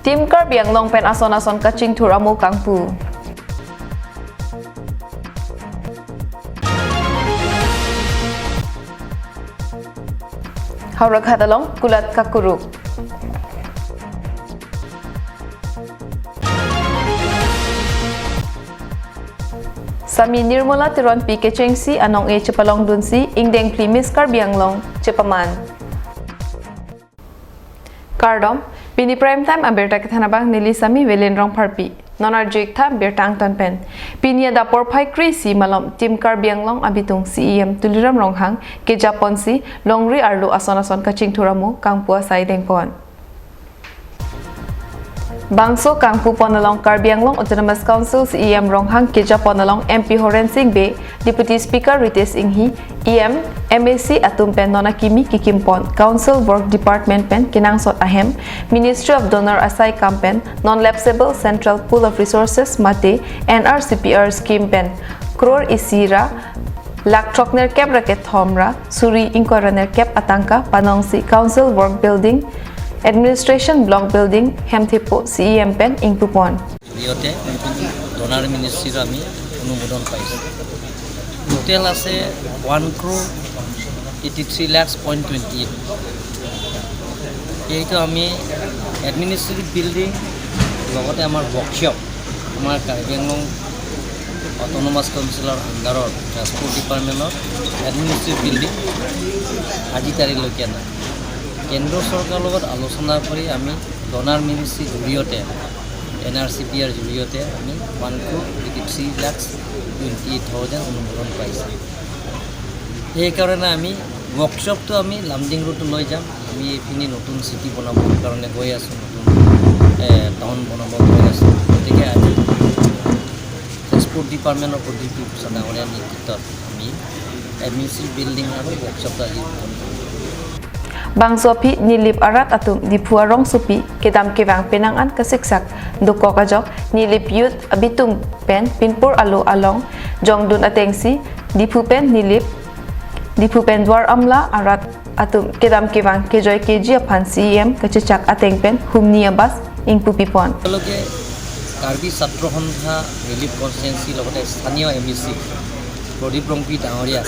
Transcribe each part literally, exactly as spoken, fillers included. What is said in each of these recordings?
Team Karbi Anglong pen ason ason kachingthur amo kangpu. Howraghat along kulat kakuruk. Sami Nirmala Teronpi kechengsi anong-e chepalongdunsi ingdeng phli Miss Karbi Anglong chepaman. Kardom, pini Prime Time abirta kethan abang neli Sami Velen Rongpharpi. Non arju-ik tha birta angtan pen. Pini adap porphai kre-isi malom Team Karbi Anglong abitung C E M Tuliram Ronghang kejaponsi longri arlo ason ason kachingthur amo kangpu asai dengpon. Bangso kangpupon along Karbi Anglong Autonomous Council C E M Ronghang kejapon along M P Horen Sing Bey, Deputy Speaker Ritesh Enghi, E M, M A C atum pen non akimi kikimpon, Council Work Department pen kenangsot ahem, Ministry of DoNER asai kam pen, non-lapsable Central Pool of Resources mate N R C P R scheme pen, crore isi ra, lakh throknerkep ra kethom ra, suri ingkoi ra nerkep atangka panongsi Council Work Building, Administration Block Building, hemthepo C E M pen ingpupon. জৰিয়তে নতুন ডনাৰ মিনিষ্ট্ৰীৰ আমি অনুমোদন পাইছোঁ। Total আছে one crore eighty three lakhs point twenty eight. এইটো আমি administrative building, লগতে আমাৰ ৱৰ্কশ্বপ, আমাৰ কাৰ্বি আংলং অট'নমাছ কাউন্সিলৰ আণ্ডাৰৰ ট্ৰেন্সপৰ্ট ডিপাৰ্টমেণ্টৰ এডমিনিষ্ট্ৰেটিভ বিল্ডিং আজি তাৰিখলৈকে নাই। কেন্দ্ৰ চৰকাৰৰ লগত আলোচনা কৰি আমি ডনাৰ মিনিষ্ট্ৰীৰ জৰিয়তে, N R C P R জৰিয়তে আমি one crore eighty three lakhs twenty eight thousand অনুমোদন পাইছোঁ। সেইকাৰণে আমি ৱৰ্কশ্বপটো আমি লামডিং ৰোডত লৈ যাম। আমি এইখিনি নতুন চিটি বনাবৰ কাৰণে গৈ আছোঁ, নতুন, এ, টাউন বনাব গৈ আছোঁ। গতিকে আজি ট্ৰেন্সপৰ্ট ডিপাৰ্টমেণ্টৰ প্ৰদীপ গোস্বামী ডাঙৰীয়াৰ নেতৃত্বত আমি এডমিনিষ্ট্ৰেটিভ বিল্ডিং আৰু ৱৰ্কশ্বপটো আজি উদ্বোধন কৰিলোঁ। Bangso aphi Nilip arat atum Diphu arongsopi kedam kevang penang an kasiksak dokok ajok Nilip Youth abitung pen pinpur alo along jongdun atengsi Diphu pen Nilip, Diphu pen Duar Amla arat atum kedam kevang kejoi keji aphan C E M kachechak ateng pen humni abas ingpupipon. তেওঁলোকে কাৰ্বি ছাত্ৰ সন্থা, নিলিপ কনষ্টিটুৱেঞ্চি লগতে স্থানীয় M E চি প্ৰদীপ ৰংপি ডাঙৰীয়া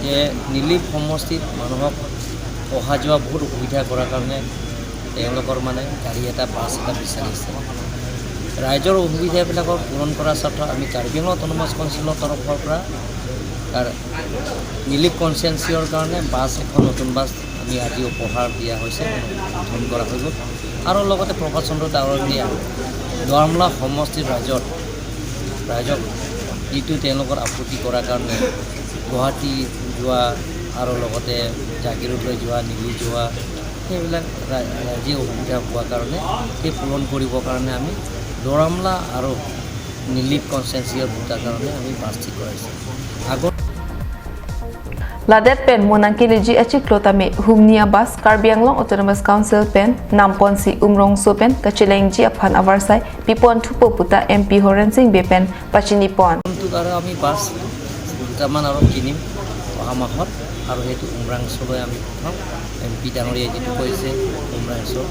যে নিলিপ সমষ্টিত মানুহক অহা যোৱা বহুত অসুবিধা কৰাৰ কাৰণে তেওঁলোকৰ মানে গাড়ী এটা, বাছ এটা বিচাৰিছে। ৰাইজৰ অসুবিধাবিলাকক পূৰণ কৰাৰ স্বাৰ্থত আমি কাৰ্বি আংলং অট'নমাছ কাউন্সিলৰ তৰফৰ পৰা তাৰ নিলিপ কনষ্টিটুৱেঞ্চিৰ কাৰণে বাছ এখন, নতুন বাছ আমি আজি উপহাৰ দিয়া হৈছে, উদ্বোধন কৰা হৈ গ'ল। আৰু লগতে প্ৰভাত চন্দ্ৰ ডাঙৰীয়া দুৱাৰমলা সমষ্টিৰ ৰাইজৰ, ৰাইজক যিটো তেওঁলোকৰ আপত্তি কৰাৰ কাৰণে গুৱাহাটী যোৱা আৰু লগতে জাগিৰোডলৈ যোৱা, নিলি যোৱা, সেইবিলাক ৰা-, ৰাইজে অসুবিধা হোৱাৰ কাৰণে সেই পূৰণ কৰিবৰ কাৰণে আমি দুৱাৰমলা আৰু নিলিপ কনষ্টিটুৱেঞ্চিৰ ভোটাৰ কাৰণে আমি বাছ ঠিক কৰাইছোঁ। আগত Ladet pen monang keleji achiklo tame humni abas Karbi Anglong Autonomous Council pen namponsi Umrongso pen kachelengji aphan avarsai pipon thupo puta M P Horen Sing Bey pen pachinipon. তো আৰু আমি বাছ দুটামান আৰু কিনিম অহা মাহত, আৰু সেইটো উমৰাংচুলৈ আমি পঠাম। এম পি ডাঙৰীয়াই যিটো কৈছে, উমৰাংচু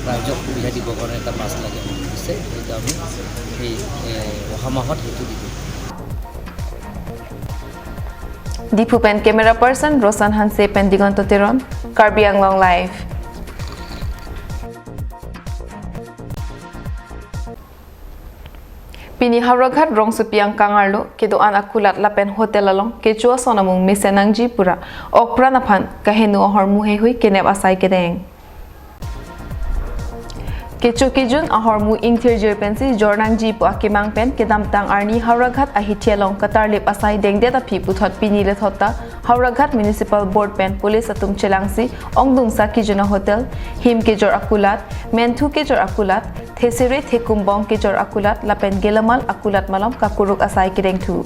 ৰাইজক সুবিধা দিবৰ কাৰণে এটা বাছ লাগে বুলি কৈছে, সেইটো আমি সেই, এ, অহা মাহত সেইটো দিম। Diphu pen camera person Roshan Hanse pen Digonto Teron, Karbi Anglong Live. Pini Howraghat rongsopi angkang arlo kedo-an akulat lapen hotel along kecho ason amung mesen nangji pura okpran aphan kaheno ahormu heihui kenep asai kedeng. Kecho kejun ahormu ingthirjir pensi jor nangji pu akemang pen kedamtang arni Howraghat ahithi along katarlip asai dengdet aphi puthot pini lethot ta Howraghat Municipal Board pen police atum chelangsi ongdungsa kejun ahotel, him kejor akulat, menthu kejor akulat, thesere thekumbong kejor akulat lapen gelamal akulat malom kakuruk asai kedengthu.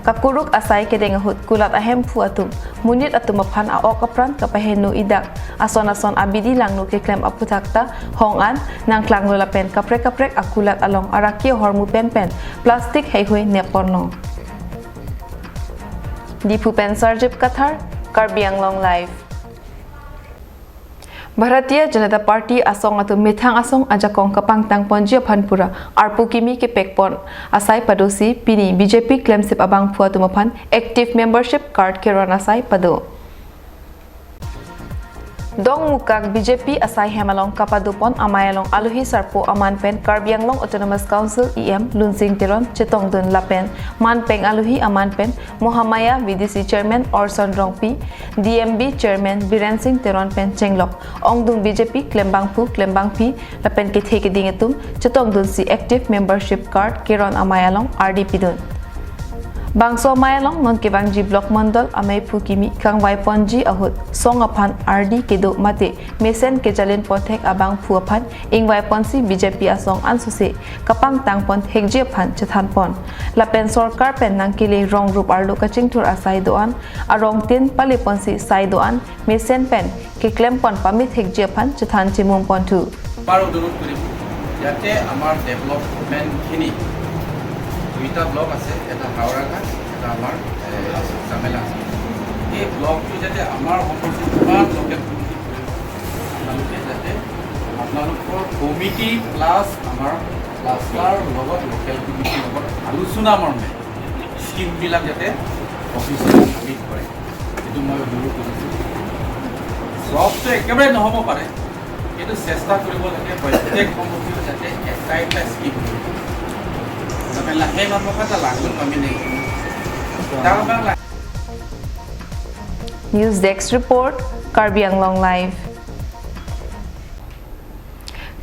Kakuruk asai kedeng ahut kulat ahemphu atum monit atum aphan a-ok apran kapaheno idak ason ason abidi langno keklem aphuthak ta hong an nangklanglo lapen kaprek kaprek akulat along araki ahormu penpen plastic heihui nepponlo. Diphu pen Sarjip Kathar, Karbi Anglong Live. Bharatiya Janata Party asong atum methang asong ajakong kapangtang ponji aphan pura arpu kimi kepek pon asai padosi pini B J P klemsip abangphu atum aphan active membership card keron asai pado. Dongmukak B J P asai hem along kapado pon amei along alohi sarpo aman pen Karbi Anglong Autonomous Council E M Lunsing Teron chetongdun lapen manpeng alohi aman pen Mohamaya V D C Chairman Orson Rongpi, D M B Chairman Biren Singh Teron pen chenglok ongdung B J P klembangphu klembangpi lapen kethe keding atum chetongdunsi active membership card keron amei along ardi pidun. Bangso amei along non kevangji block mondol ameiphu kimi kangvai ponji ahut song aphan ardi kedo mate mesen kejalin ponthek abangphu aphan ingvai ponsi B J P asong ansose kapangtang pon thekji aphan chethan pon. Lapen sorkar pen nangkele rong rup arlo kachingthur asai do-an arong tin pale ponsi sai do-an mesen pen keklem pon pame thekji aphan chethan chemum ponthu. বাৰ অনুৰোধ কৰিম যাতে আমাৰ ডেভেলপমেণ্টখিনি দুইটা ব্লক আছে, এটা হাওৰাঘাট, এটা আমাৰ, এ, জামেলা আছে। এই ব্লকটো যাতে আমাৰ সমষ্টিত কিমান লোকেল কমিটি কৰিব, আপোনালোকে যাতে আপোনালোকৰ কমিটি প্লাছ আমাৰ ক্লাষ্টাৰ লগত লোকেল কমিটিৰ লগত আলোচনা মৰ্মে স্কিমবিলাক যাতে অফিচত ছাবমিট কৰে, সেইটো মই অনুৰোধ কৰিছোঁ। চবটো একেবাৰে নহ'ব পাৰে, কিন্তু চেষ্টা কৰিব লাগে প্ৰত্যেক সমষ্টিত যাতে এটা এটা স্কিম, মানে লাহে মানৱ এটা লাগু আমি নেই। News Desk Report, Karbi Anglong Live.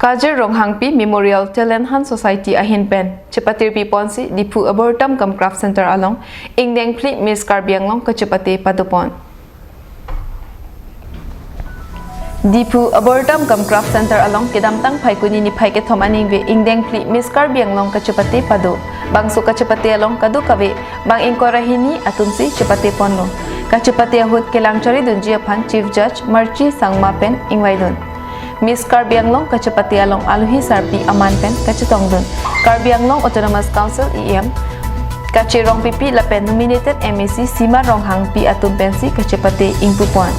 Kajir Ronghangpi Memorial Talent Hunt Society ahin pen chepatirpi ponsi Diphu Arboretum cum Craft Center along ingdeng phli Miss Karbi Anglong kachepate padopon. Diphu Arboretum cum Craft Center along kedamtang Phaikuni niphai kethom aningve ingdeng phli Miss Karbi Anglong kachepate pado. Bangso kachepate along kadokave bang ingkoi ra hini atumsi chepate ponlo. Kachepate ahut kelang charidunji aphan Chief Judge Marchi Sangma pen ingvaidun. Miss Karbi Anglong kachepate along alohi sarpi aman pen kachetongdun Karbi Anglong Autonomous Council E M Kache Rongpipi lapen nominated M A C Sima Ronghangpi atum pensi kachepate ingpupon.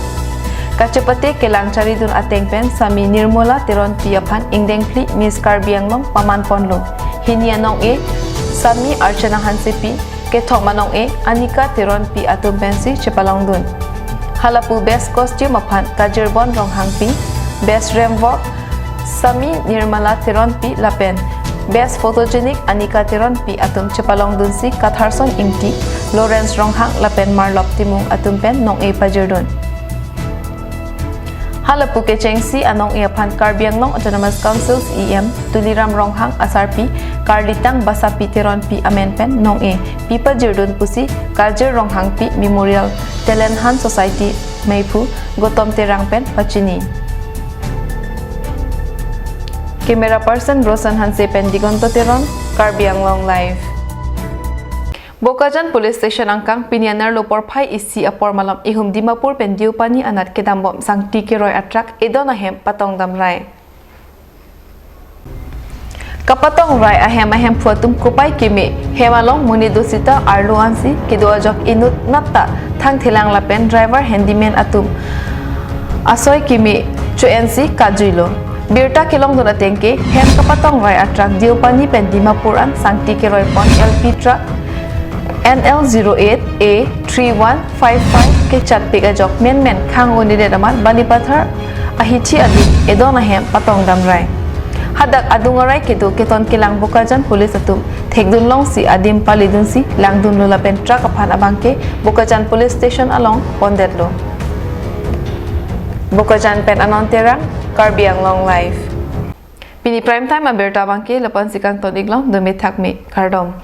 Kachepate kelang charidun ateng pen Sami Nirmala Teronpi aphan ingdeng phli Miss Karbi Anglong paman ponlo. Hini anong-e Sami Archana Hansepi, kethom anong-e Anika Teronpi atum pensi chepalongdun. Halapu Best Costume aphan Kajirbon Ronghangpi, Best Ramp Walk Sami Nirmala Teronpi lapen Best Photogenic Anika Teronpi atum chepalongdunsi Katharson Ingti, Lawrence Ronghang lapen Marlop Timung atum pen nong-e pajirdun. Halapu kechengsi anong-e aphan Karbi Anglong Autonomous Council E M Tuliram Ronghang asarpi Karlitang Basapi Teronpi amen pen nong-e pi pajirdun pusi Kajir Ronghangpi Memorial Talent Hunt Society meiphu Gautam Terang pen pachini. Camera person Rosan Hanse pen Digonto Teron, Karbi Anglong Live. Bokajan Police Station angkang pini anerlo porphai isi apor malom ihum Dimapur pen Deopani anat kedambom sangti keroi a truck edon ahem patongdamrai. Kapatongrai ahem ahemphu atum kopai keme hem along monit dosita arlo ansi kedo ajok inut natta thangthelang lapen driver handyman atum asoi keme cho-ensi kajuilo. Birta kelongdun atengke hem kapatongrai a truck Deopani pen Dimapur an sangti keroi pon L P truck N L zero eight A three one five five kechatpik ajok menmen khang-o-nedet amat Balipathar ahithi adim edon ahem patongdamrai. Hadak adung arai kedo keton kelang Bokajan Police atum thekdun longsi adim palidunsi langdunlo lapen truck aphan abangke Bokajan Police Station along pondetlo. Bokajan pen Anon Terang, Karbi Anglong Live. Pini prime time abirta abangke lapu-ansi kangton iklong, dome thakme, kardom.